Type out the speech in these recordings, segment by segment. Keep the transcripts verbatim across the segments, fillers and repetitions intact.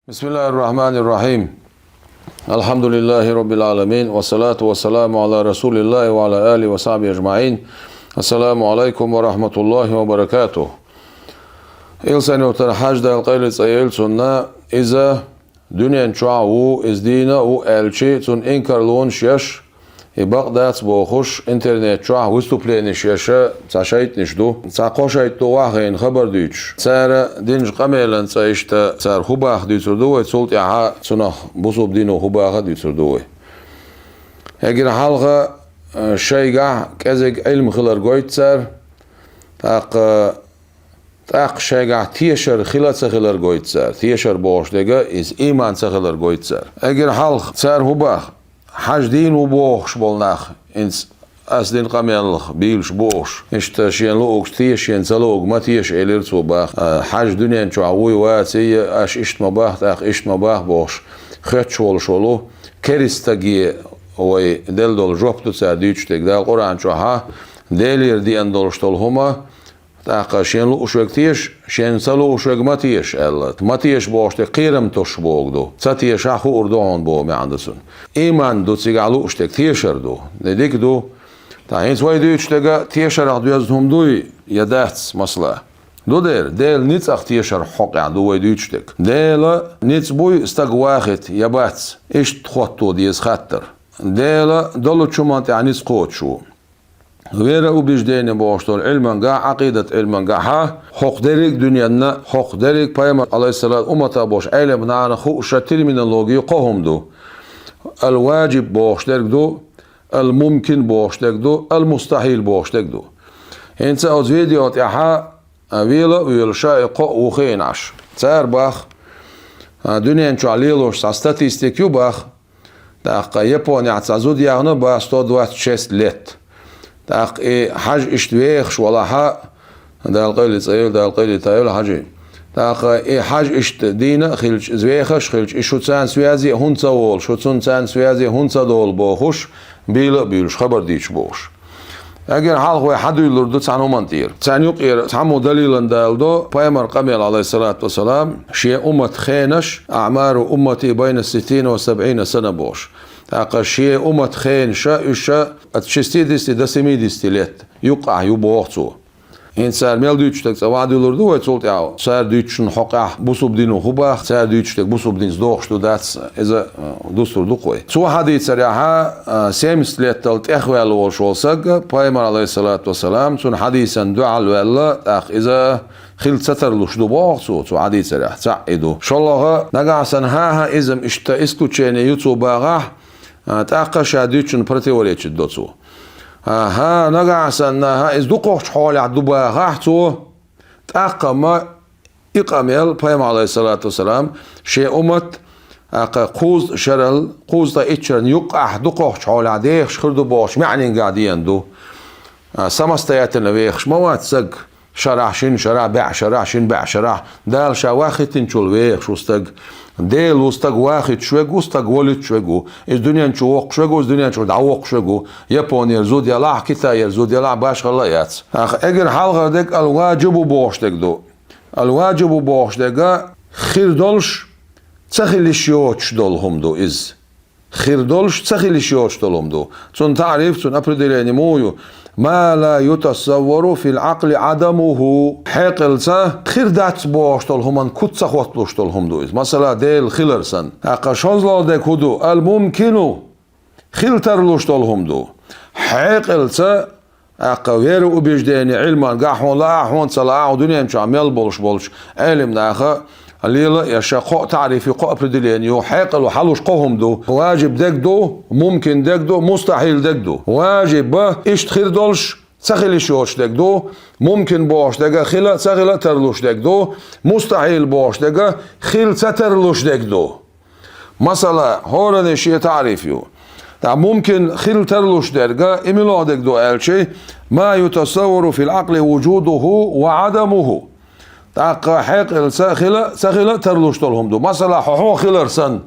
بسم الله الرحمن الرحيم. الحمد لله رب العالمين، والصلاة والسلام على رسول الله وعلى آله وصحبه أجمعين. السلام عليكم ورحمة الله وبركاته. Ил сан юхтара хьажа, Дала къайле цӀа йойла цунна, иза дуьнен чохь ву, иза дийна а ву аьлча, цунна инкарлонаш еш, и бакъ дац бохуш, интернет чохь выступленеш еш цхьа шайтӀанаш ду. Цхьа кхо шайтӀа ду охьахиъна хабар дуьйцуш. Цара динчу къамелан цӀа иштта цара хӀун баха дуьйцур ду вай, цул тӀаьхьа цунах бусулба дино хӀун баха дуьйцур ду вай. Эггара хьалха, э, шайгахь кӀезиг Ӏилма хилар гойту цара, тӀаккха тӀаккха шайгахь тешар хила а ца хилар гойту цара. Тешар бохуш дерг иза ийман ца хилар гойту цара. Эггара хьалха цара хӀун баха? Хьажа дийна ву бохуш болу нах, хӀинца ас дина къамелах бийлаш бохуш, иштта шена луург теша, шена ца луург ма теша, элира цо баха. А, хьажа дуьнен чохь вуй ваций, аша иштта ма баха, тӀаккха иштта ма баха бохуш, хоьттуш волуш волу керста стаге вай делла долу жоп ду цара дуьйцуш дерг. Дала Къуръан чохьа Делера деана долуш долу хӀума, тӀаккха шена лууш верг теша, шена ца лууш верг ма теша аьлла. Ма теша бохуш дерг кхерам тосуш бохург ду. Ца тешахь хуур ду хьуна боху маьӀна ду цуьнан. Ийман ду цигахь лууш дерг, тешар ду. И дика ду. Ткъа хӀинца вай дуьйцуш дерг тешарах доьзна хӀума дуй я дац, масала? Ду дера, Делан ницкъах тешарх хьокъехь ду вай дуьйцуш дерг. Делан ницкъ буй стаг вахийта я бац? Иштта хӀотто деза хаттар. Дела долучу хӀуманна тӀехь ницкъ кхочуш ву. Вероубеждение бохуш долу Ӏилманга, Ӏакъидат Ӏилмангахьа, хӀокху дерриг а дуьненна, хӀокху дерриг а пайхамар, алейхиссалату, уммата бохуш Ӏелам нахана хууш терминологи кхо хӀума ду. Ал-ваджиб бохуш дерг ду, ал-мумкин бохуш дерг ду, ал-мустахьил бохуш дерг ду. ХӀинца оцу видео тӀехьа, а, вела а воьлуш, и кхо а ву хиъна Ӏаш. Цара баха, а, дуьнен чохь лелош цхьа статистика ю баха, тӀаккха Японехь цхьа зуда яхна баха сто двадцать шесть лет. ТӀаккха и хьажа иштта вехаш валахьа, Дала къайле цӀа йойла, Дала къайле тайойла хьажий. ТӀаккха и хьажа иштта дийна а хилча, иза вехаш а хилча, и шу царна связи а хӀунда ца волу, шу цунна царна связи а хӀунда ца долу бохуш, бийла а буьйлуш, хабар дийцуш бохуш. Эггара хьалха вай хьадуьйлур ду цхьана хӀуманна тӀера. Царна юкъера цхьаммо далилан даладо, пайхамар къамел, алейхиссалату вассалам, шен уммат хенаш, «Аъмару уммати байна ситтина ва сабъина сана», бохуш. ТӀаккха шен уммат хенаш, уьш от шестидесяти до семидесяти лет юккъехь ю боху цо. ХӀинца цара мел дуьйцуш дерг цӀа ваха дуьллур ду вай цул тӀаьхьа. Цара дуьйцучун хьокъехь бусулба дино хӀун баха, цара дуьйцуш дерг бусулба динца догӀуш ду дац, иза, а, дустур ду-кх вай. Цо хьадийцарехьа, а, семьдесят леттал тӀехваьлла волуш волу саг, пайхамар, алейхиссалату вассалам, цунна хьадийсан дуьхьал ваьлла, тӀаккха иза хила ца тарлуш ду боху цо, цо хьадийцарехь, цхьаъ и ду. ШолгӀа, нагахь санна хӀан-хӀа иза-м иштта исключение ю цо бахахь, а, тӀаккха ша дуьйцучунна противоречить до цо. А, хӀан, нагахь санна, хӀан, иза дукхахчу хьолехь ду бахахь цо, тӀаккха-м и къамел, пайхамар, алейхиссалату вассалам, шен уммат, тӀаккха кхузткъа шарал, кхузткъа итт шарна юккъехь дукхахчу хьолехь дехаш хир ду бохучу маьӀнингахь деана ду. А, самостоятельно вехаш ма вац саг. Шарахь, шина шарахь, бӀе шарахь, шина бӀе шарахь, Дала ша вахийтинчул вехаш ву стаг. Дела ву стаг вахийтуш верг ву, стаг волуьйтуш верг ву. Иза дуьнен чу воккхуш верг ву, иза дуьнен чуьра дӀавоккхуш верг ву. Японера зуда ялахь, Китайера зуда ялахь, башхалла а яц. ТӀаккха эггара хьалхара дерг ал-ваджибу бохуш дерг ду. Ал-ваджибу бохуш дерг хир долуш, ца хила йиш йоцуш долу хӀума ду иза. Хир долуш, ца хила йиш йоцуш долу хӀума ду. Цунна таъриф, цунна определение муха ю? Ма ла ютасаввару фил Ӏакъли Ӏадамуху. Хьекъалца хир дац бохуш долу хӀуманна куц ца хӀотталуш долу хӀума ду иза. Масала, Дела хилар санна. ТӀаккха шолгӀа дерг хӀун ду? Ал-мумкину. Хила тарлуш долу хӀума ду. Хьекъалца, тӀаккха вероубеждение Ӏилманга хьуна лаахь, хьуна ца лаахь, хьуна дуьнен чохь мел болуш болчу Ӏелам наха лела а еш, кхо а таъриф ю, кхо а определение ю, хьекъало хьалуш кхо хӀума ду: ваджиб дерг ду, мумкин дерг ду, мустахьил дерг ду. Ваджиб, иштта хир долуш, ца хила йиш йоцуш дерг ду, мумкин бохуш дерг хила, ца хила тарлуш дерг ду, мустахьил бохуш дерг хила ца тарлуш дерг ду. Масала, хӀоранна шен таъриф ю. ТӀаккха мумкин хила тарлуш дерг, и муьлха дерг ду аьлча, ма ютасаввару фил Ӏакъли вуджудуху ва Ӏадамуху. ТӀаккха хьекъалца хила, ца хила тарлуш долу хӀума ду. Масала, хьо, хьо хилар санна.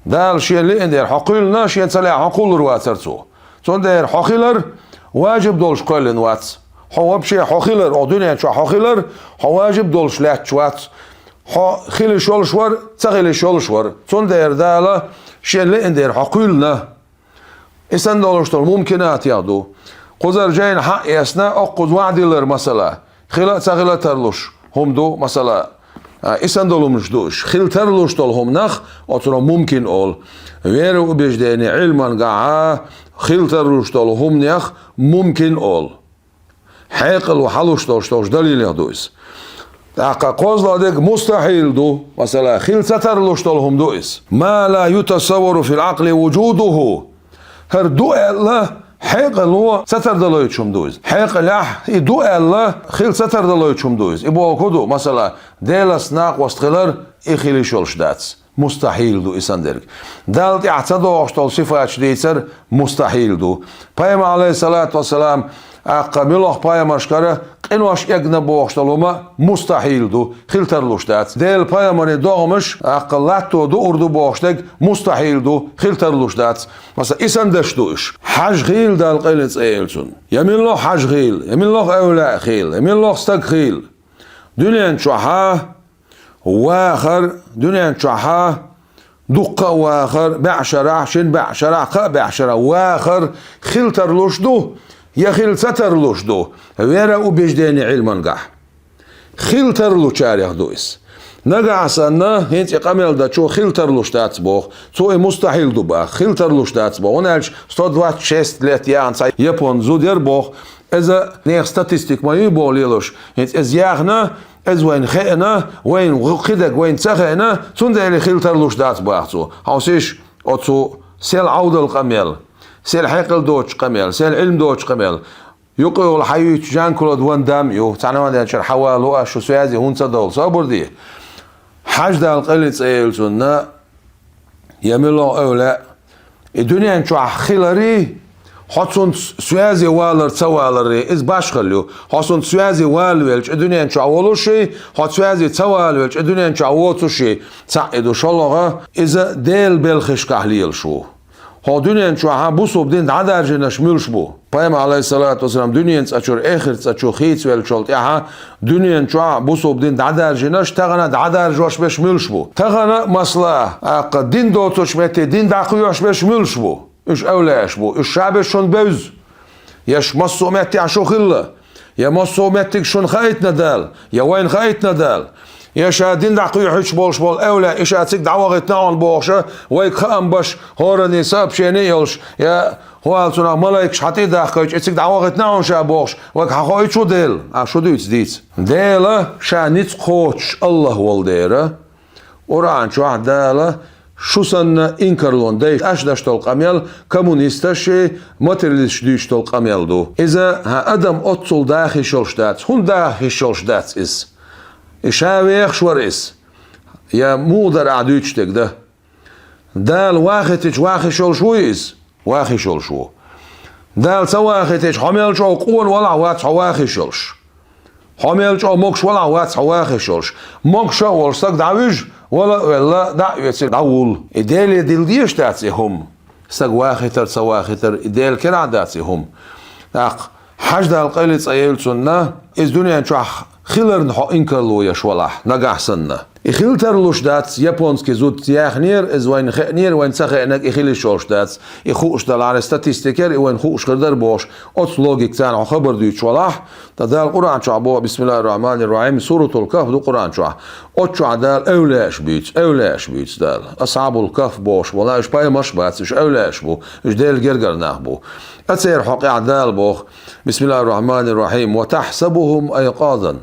Дала шена лиъна дера хьо кхоьллина, шена ца лаьа хьо кхуллур вацара цо. Цундела хьо хилар ваджиб долуш кхоьллина вац. Хьо вообще хьо хилар, оха дуьнен чохь хьо хилар, хьо ваджиб долуш лаьтташ вац. Хьо хила йиш йолуш вара, ца хила йиш йолуш вара. Цундела Дала шен лиъна дера хьо кхоьллина. И санна долуш долу мумкинатех ду. Кхузара жайна хьаэцна, оккхуза ваӀда диллар, масала, хила а ца хила а тарлуш хӀума ду, масала, а, и санна долу хӀуманаш ду уьш. Хила тарлуш долу хӀуманах оцуро мумкин олу. Вера убеждение Ӏилмангахьа хила тарлуш долу хӀуманех мумкин олу. Хьекъало хьалуш долуш долчу далилех ду иза. ТӀаккха кхозлагӀа дерг мустахьил ду, масала, хила ца тарлуш долу хӀума ду иза. Ма ла ютасаввару фил Ӏакъли вуджудуху. ХӀара ду аьлла, хьекъало ца тардалойтуш хӀума ду иза. Хьекъалехь и ду аьлла, хила ца тардалойтуш хӀума ду иза. И бохург хӀун ду, масала, Делаца накъост хилар, и хила йиш йолуш дац. Мустахьил ду и санна дерг. Далла тӀаьхьа ца догӀуш долу сифаташ дийцар мустахьил ду. Пайхамар, Ӏалайхиссалату вассалам, тӀаккха муьлхха пайхамаршкара къинош эгна бохуш долу хӀума мустахьил ду, хила тарлуш дац. Делан пайхамарийн догӀмаш тӀаккха латто дуур ду бохуш дерг мустахьил ду, хила тарлуш дац. Масала, и санна дерш ду уьш. Хьажа хийла, Далла къайле цӀе йолу цунна. Я муьлхха хьажа хийла, я муьлхха эвлаъ хийла, я муьлхха стаг хийла. Дуьнен чохьа вахар, дуьнен чохьа дуккха а вахар, бӀешарахь, шина бӀешарахь, кхаа бӀешарахь вахар хила тарлуш ду, я хила ца тарлуш ду, вера убеждение Ӏилмангахь. Хила тарлучарех ду иза. Нагахь санна, хӀинца и къамел дечо хила тарлуш дац боху, цо и мустахьил ду баха, хила тарлуш дац боху. ХӀунда аьлча сто двадцать шесть лет яхна цхьа япон зуда яра боху, иза нехан статистика ма ю боху лелош. ХӀинца иза яхна, иза вайна хеана, вайна гӀу-, кхидерг вайна ца хеана, цундела хила тарлуш дац баха цо. Хьовсийша, оцу сел Ӏовдал къамел, сел хьекъал доцучу къамел, сел Ӏилма доцучу къамел. Юкъа йолу хьан юьйцу Жан-Клод Ван Дам ю, цхьана ван ден чуьра хьан валу а, шу связи хӀунда ца долу, собар де. Хьажа, Далла къайле цӀе йолу цунна, я муьлхха эвлаъ, и дуьнен чохь хиларе, хьо цунца связи валар ца валаре, иза башхалла ю. Хьо цунца связи валавелча, и дуьнен чохь волуш и, хьо связи ца валавелча, и дуьнен чохь воцуш и, цхьаъ и ду. ШолгӀа, иза Делан белхашкахь лелаш ву. Хьо дуьнен чохьа бусалба дин дӀадаржийнарш муьлш бу? Пайхамар, Ӏалайхиссалату вассалам, дуьненан цӀа чуьра, эхартан цӀа чу хийцавеллачул тӀаьхьа дуьнен чохь бусалба дин дӀадаржийнарш, тахана дӀадаржош берш муьлш бу? Тахана, масала, тӀаккха дин доцучу метте дин дӀакхоьхьуш берш муьлш бу? Уьш эвлаъаш бу, уьш ша берш шуна бевза. Я шу массо а меттехь шу хилла, я массо а меттиг шуна хаийтина Дала, я вайна хаийтина Дала, я ша дин дӀакхоьхьуьйтуш болуш болу эвлаъ, и ша цига дӀавахийтина хьуна бохуша, вайга хаам беш, хӀоранний сообщение а йолуш, я хӀун аьлла цунах, малайкаш хьан тӀе а дахкийтуш, и цига дӀавахийтина хьуна ша бохуш, вайга хьан хоуьйтуш ву Дела? А, шу дуьйцу, дийца. Дела ша ницкъ кхочуш АллахӀ волу дера, Къуръан чохь Дала шу санна инкарлон дайша аша даш долу къамел коммунисташ, материалисташ дуьйцуш долу къамел ду. Иза, хьан адам оццул даха йиш йолуш дац. ХӀунда даха йиш йолуш дац иза? И ша вехаш вара иза. Я муха дара ахь дуьйцуш дерг дан? Дала вахийтича ваха йиш йолуш вуй иза? Ваха йиш йолуш ву. Дала ца вахийтича, хьо мел чӀогӀа къона валахь вац хьо ваха йиш йолуш. Хьо мел чӀогӀа могуш валахь вац хьо ваха йиш йолуш. Могуш а волуш стаг дӀавуьжу, вала а велла, дӀа а оьций, дӀавуллу. И Деле дилла дезаш дац и хӀума. Стаг вахийтар, ца вахийтар, и Делан керахь дац и хӀума. ТӀаккха, хьажа, Дала къайле цӀе йойла цунна, иза дуьнен чохь хиларна хьо инкарло еш валахь, нагахь санна. И хила тарлуш дац, японский зуда яхнера, иза вайна хеанера, вайна ца хеанарг и хила йиш йолуш дац, и хууш далахьара, статистика яра, и вайна хууш хир дара бохуш, оцу логикаца хьо хабар дуьйцуш валахь, ткъа Дала Къуръан чохь боху, бисмиллахӀир-рахьманир-рахьим, Суратул Кахф ду Къуръан чохь. Оцу чохь Дала эвлаъаш буьйцу, эвлаъаш буьйцу Дала. Асхьабул Кахф бохуш болу, уьш пайхамарш бац, уьш эвлаъаш бу, уьш Делан гергара нах бу. Ткъа церан хьокъехь Дала боху, бисмиллахӀир-рахьманир-рахьим, ва тахьсабухум айкъазан.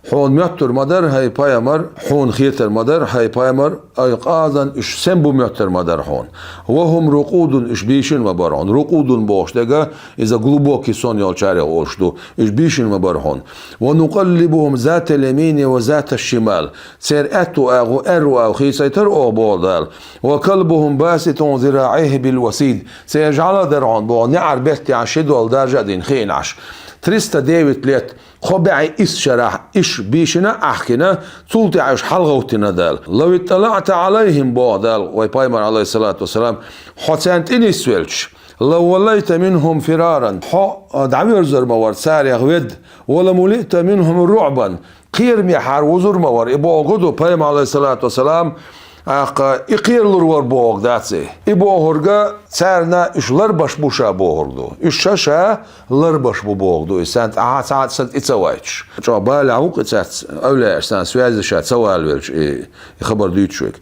Хьуна моьттур ма дара, хӀай пайхамар, хьуна хетар ма дара, хӀай пайхамар, айкъазан, уьш сема бу моьттур ма дара хьуна. Ва хӀум рукъудун, уьш бийшина ма бара хьуна. Рукъудун бохуш дерг, иза глубокий сон йолчарех олуш ду. Уьш бийшина ма бара хьуна. Ва нукъаллибухум затал ямини ва заташ шимал. Церан аьтту агӀо, аьрру агӀо хийцайтара оха боху Дала. Ва калбухум баситун зираӀихи бил васид. Церан жӀаьла а дара хьуна боху, неӀар беттехь ши дола даржа а дина хиъна Ӏаш. Триста девять лет. Кхо бӀе исс шарахь уьш бийшина а, ахкина, цул тӀаьхьа уьш хьалагӀовттина Дала. Лав итталаӀта Ӏалайхим, боху Дала, вай пайхамар, Ӏалайхиссалату вассалам, хьо царна тӀе нисвелча, лаваллайта минхум фираран, хьо дӀаверзар ма вара царех ведда, ва ламулиъта минхум руӀбан, кхераме хьар вузур ма вар, и бохург ду, пайхамар, алейхиссалату вассалам, тӀаккха и кхералур вар бохург дац и. И бохург царна уьш ларбеш бу ша бохург ду. Уьш ша, ша ларбеш бу бохург ду. И сан тӀаьхьа цхьа а саг и ца вайташ. ЧӀоагӀа балехь ву-кх и цаьрца, эвлаяаш санна связе ша ца вала велча, и, и хабар дуьйцуш верг.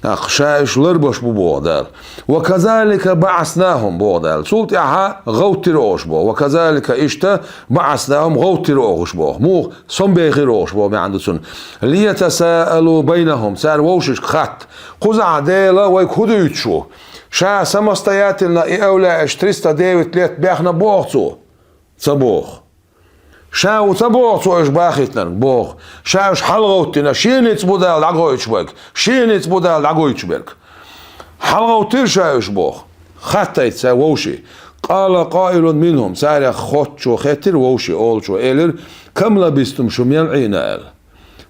ТӀаккха ша уьш ларбеш бу боху Дала. «Ва казалика баъаснахум», боху Дала. Цул тӀаьхьа гӀовттира оха уьш боху. «Ва казалика», иштта, «баъаснахум», гӀовттира оха уьш боху. Муха? Сонбехира оха уьш боху маьӀна ду цунна. «Лиятасаалу байнахум», цара вовшашка хатта. Кхузахь Дела вайга хӀун дуьйцуш ву? Ша самостоятельно и эвлаяаш триста девять лет баьхна боху цо? Ца боху. Ша ву ца боху цо уьш бахийтинарг? Боху. Ша уьш хьалагӀовттина, шен ницкъ бу Дала дӀагойтуш берг. Шен ницкъ бу Дала дӀагойтуш берг. ХьалагӀовттира ша уьш боху. Хаттайта цара вовшийн. «Къала къаилун минхум», царех хоттачо хаьттира вовшийн, олучо элира: «Кам лабистум, шу мел Ӏийна?» аьлла.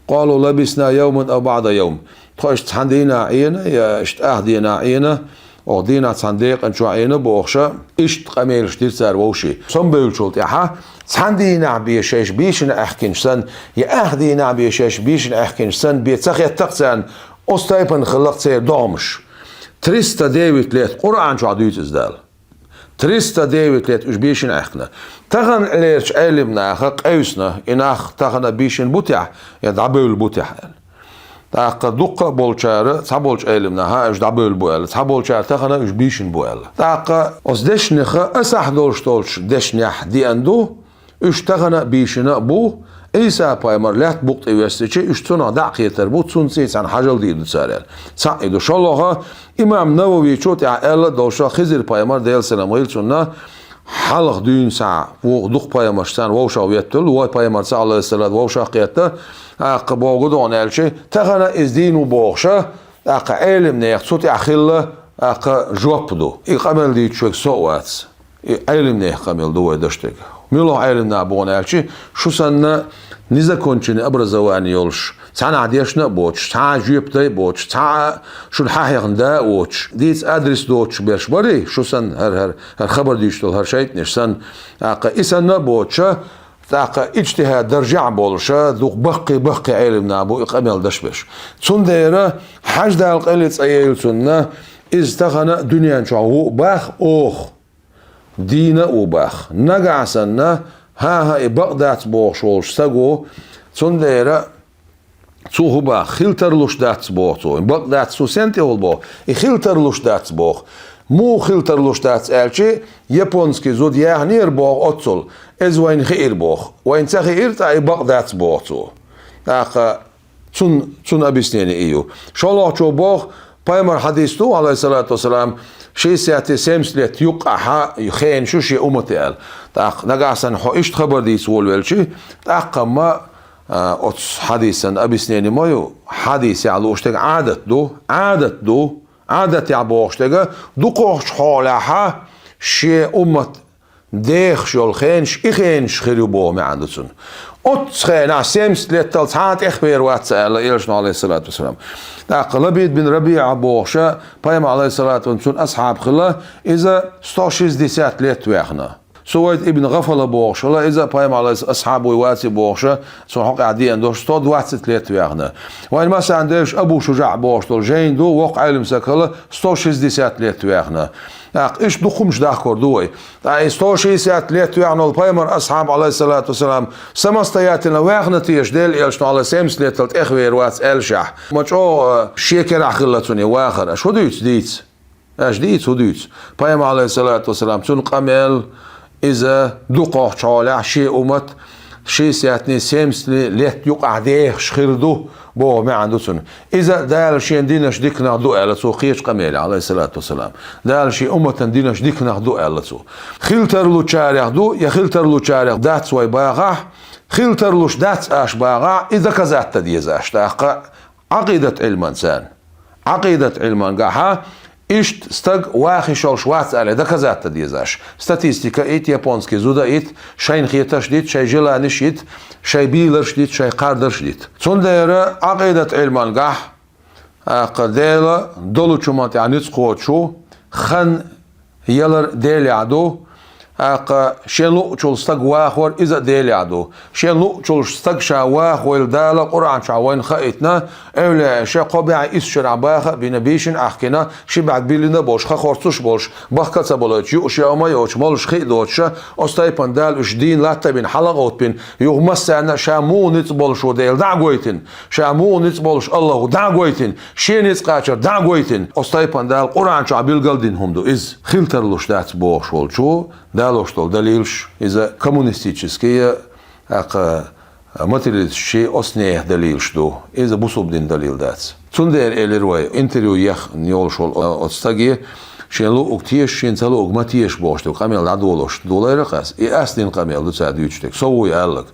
«Къалу лабисна явман ав баъда явм». Тхо иштта цхьана дийнахь Ӏийна, я иштта ах дийнахь Ӏийна, оха дийнахь цхьана декъан чохь Ӏийна бохуш, иштта къамелаш дира цара вовшийн. Сонбевллачул тӀаьхьа цхьана дийнахь бен шаьш бийшина аьхкинчу санна, я ах дийнахь бен шаьш бийшина аьхкинчу санна бен ца хеттакх царна, оцу тайпана хиллакх церан догӀмаш. Триста девять лет, Къуръан чохь дуьйцу иза Дала. Триста девять лет уьш бийшина аьхкина. Таханлерчу Ӏелам наха къевсина, и нах тахана бийшина бу техь, я дӀабевлла бу техь аьлла. ТӀаккха дуккха а болчара, цхьаболчу Ӏелам наха уьш дӀабевлла бу аьлла, цхьаболчара тахана уьш бийшина бу аьлла. ТӀаккха оцу дешнех асахь долуш долчу дешнехь деана ду, уьш тахана а бийшина а бу, Ӏийса-пайхамар лаьтта букъа тӀе воьссича, уьш цунах дӀа а кхетар бу, цунций цхьаьна хьажал дийр ду цара аьлла. Цхьаъ и ду. ШолгӀа, имам Нававичо тӀехь аьлла а долуш, Хизир-пайхамар, Делан салам хуьлда цунна, хьалха дуьйна схьа ву-, дукха пайхамарш царна вовшах ветталла, вай пайхамар ца, алейхиссалат, вовшах кхетта, тӀаккха бохург ду хьуна аьлча, тахана иза дийна ву бохуш, тӀаккха Ӏелам нехан цу тӀехь хилла, тӀаккха жоп ду. И къамел дийцуш верг со а вац. И Ӏелам нехан къамел ду вай даш дерг. Муьлха Ӏелам нах бу хьуна аьлча, шу санна незаконченный образование йолуш, цхьанхьа дешна а боцуш, цхьа а жоьпа дай а боцуш, цхьа а шуна хьахьехна да а воцуш, дийца адрес доцуш берш барий, шу санна хӀара, хӀара, хӀара хабар дуьйцуш долу хӀара шайтӀанаш санна, тӀаккха и санна а боцуша, тӀаккха иджтихӀад даржехь а болуша, дукха баккхий-баккхий Ӏелам нах бу и къамел даш берш. Цундела Хьаьждал-Къели цӀе яйла цунна, иза тахана а дуьнен чохь ву а бах оха. Дийна а ву бах. Нагахь санна, хӀан-хӀа, и бакъ дац бохуш волуш стаг ву, цундела цо хӀун бах, хила тарлуш дац боху цо. Бакъ дац цо сен тӀехула боху? И хила тарлуш дац боху. Муха хила тарлуш дац аьлча, японский зуда яхнера боху оццул, иза вайна хиира боху. Вайна ца хиира, ткъа и бакъ дац боху цо. ТӀаккха Цун, цун объяснение и ю. ШолгӀачо боху, пайхамар хьадис ду, алейхиссалату вассалам, шестьдесят-семьдесят лет юккъехь хенаш ю шен уммате аьлла. ТӀаккха нагахь санна хьо иштта хабар дийца волавелча, тӀаккха ма, а, оцу хьадисан объяснение ма ю, хьадисехь лууш дерг Ӏадат ду, Ӏадат ду, Ӏадатехь бохуш дерг, дукхахчу хьолехь шен уммат дехаш йолу хенаш, и хенаш хир ю боху маьӀна ду цунна. Оццу хенахь семьдесят леттал цхьа а тӀехвер вац аьлла Элчано, алейхиссалату вассалам. ТӀаккха Лабид бин РабиӀа бохуша, пайхамар, алейхиссалату вассалам, цуьнан асхьаб хилла, иза сто шестьдесят лет ваьхна. Сувайд ибн ГӀафала бохуш хилла, иза пайхамар, алейхис-, асхьаб вуй ваций бохуша, цунна хьокъехь деана долуш сто двадцать лет ваьхна. Вайн массарна девзаш Абу ШужаӀ бохуш долу жайна ду, воккха Ӏелам саг хилла, сто шестьдесят лет ваьхна. ТӀаккха иштта дукха хӀуманаш дахкор ду вай. Ткъа и сто шестьдесят лет ваьхна волу пайхамар асхьаб, алейхиссалату вассалам, самостоятельно ваьхна теша Делан Элчано, алла семьдесят леттал тӀехвер вац аьллашехь, ма чӀогӀа шен керахь хилла цуьнан вахар. Аша хӀун дуьйцу, дийца? Аша дийца, хӀун дуьйцу? Пайхамар, алейхиссалату вассалам, цуьнан къамел, иза дукхахчу хьолехь шен уммат шестьдесятни, семьдесятни лет юкъахь дехаш хир ду, боху маьӀна ду цуьнан. Иза Дала шен динаш диканах ду аьлла цо кхечу къамелехь, алейхиссалату вассалам. Дала шен умматан динаш диканах ду аьлла цо. Хила тарлучарех ду, я хила тарлучарех дац вай бахахь, хила тарлуш дац аша бахахь, и доказать дан деза аша тӀаккха Ӏакъидат Ӏилманца. Ӏакъидат Ӏилмангахьа иштта стаг ваха йиш йолуш вац аьлла доказать дан деза аша. Статистика ит, японский зуда ит, шайна хетарш дит, шайн желаниш ит, шайн бийларш дит, шайн кхардарш дит. Цундела Ӏакъидат Ӏилмангахь, тӀаккха Дела долучу хӀуман тӀехь ницкъ кхочуш ву, хан ялар Делехь ду, ТӀаккха шен луъучул стаг вахор иза а Делехь ду. Шен луъучул стаг ша вахавойла Дала Къуръан чохь вайна хаийтина, эвлаяаша кхо бӀе исс шарахь баха а бина, бийшина а Ӏахкина, ши бӀаьрг биллина а болуш, хан хорцуш а болуш, бахка а ца балойтуш, юуш а ма йоцуш, молуш хи а доцуша, оцу тайпана Дала уьш дийна латта а бина, хьала а гӀоттабина, юха массарна а ша муха ницкъ болуш ву Дела дӀа а гойтина, ша муха ницкъ болуш Аллаху дӀа а гойтина, шен ницкъ кхачар дӀа а гойтина, оцу тайпана Дала Къуръан чохь билгал дина хӀума ду иза. Хила тарлуш дац бохуш волчо далош долу далилаш, иза коммунистический, тӀаккха материалистийн оцу нехан далилаш ду. Иза бусулба дин далил дац. Цундела элира вай, интервью ехна йолуш волу оцу стаге, шен луъург теша, шен ца луъург ма теша бохуш дерг къамел дӀадолош долийра ас. И ас дина къамел ду цара дуьйцуш дерг. Со вуй аьлларг.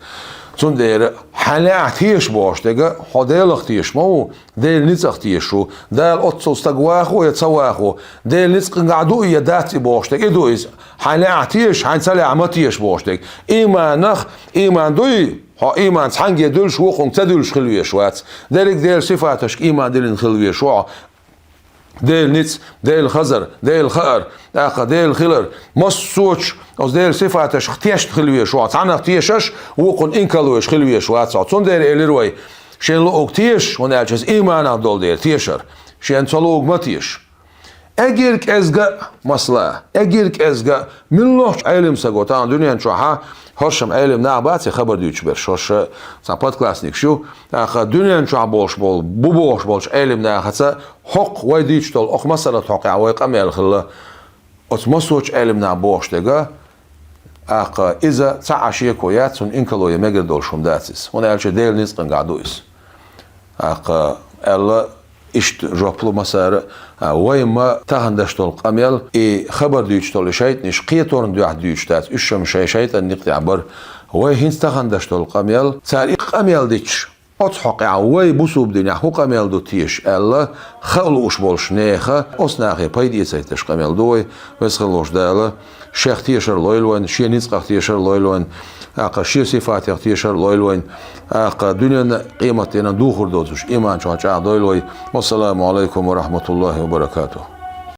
Цундела хьан лаахь теша бохуш дерг, хьо Делах теша ма ву, Делан ницкъах теша ву. Дала оццул стаг вахо я ца вахо, Делан ницкъангахь ду и я дац и бохуш дерг, и ду иза. Хьан лаахь теша, хьайн ца лаахь ма теша бохуш дерг. Ийманах, ийман дуй, хьо ийман цхьаьнгге дуьллуш, вукхунга ца дуьллуш хила веш вац. Дерриг Делан сифаташка ийман диллина хила веш ву хьо. Делан ницкъ, Делан хазар, Делан хаар, тӀаккха Делан хилар, массочу оцу Делан сифаташка тешна хила веш ву хьо. Цхьаннах тешаш, вукхунна инкарло еш хила веш вац хьо. Цундела элира вай, шен луъург теша, хӀунда аьлча иза ийманах долу дела тешар, шен ца луъург ма теша. Эггара кӀезга а, масала, эггара кӀезга а, муьлххачу Ӏелам стаго, тахана дуьнен чохь а хӀоршам Ӏелам нах бац и хабар дуьйцуш берш, хӀорш цхьа подклассникаш ю, тӀаккха дуьнен чохь болуш болу, бу бохуш болчу Ӏелам нахаца хӀокху вай дуьйцуш долу, окху масалат хьокъехь вай къамел хилла, оцу массочу Ӏелам наха бохуш дерг, тӀаккха иза цхьа а шеко яц, цунна инкарло ян мегар долуш хӀума дац иза. ХӀунда аьлча Делан ницкъангахь ду иза. ТӀаккха аьлла, иштта жоп лу массара а, вай ма тахана деш долу къамел, и хабар дуьйцуш долу и шайтӀанаш кхеторна дуьхьа дуьйцуш дац, уьш-м шайн шайтӀан никъ тӀехь бара. Вай хӀинца тахана деш долу къамел, цара и къамел дича, оцу хьокъехь вай бусулба динехь хӀун къамел ду теша аьлла, хаа лууш болуш нехан, оцу нахе пайда эцайташ къамел ду вай. Веза хилла волчу Дала шех тешар лойла вайна, шен ницкъах тешар лойла вайна, тӀаккха шен сифатех тешар лойла вайна, тӀаккха дуьненна а, къематдийнна а духур доцуш ийман чохь чӀагӀдойла вай. Вассаламу алайкум ва рахматуллахи ва баракатух.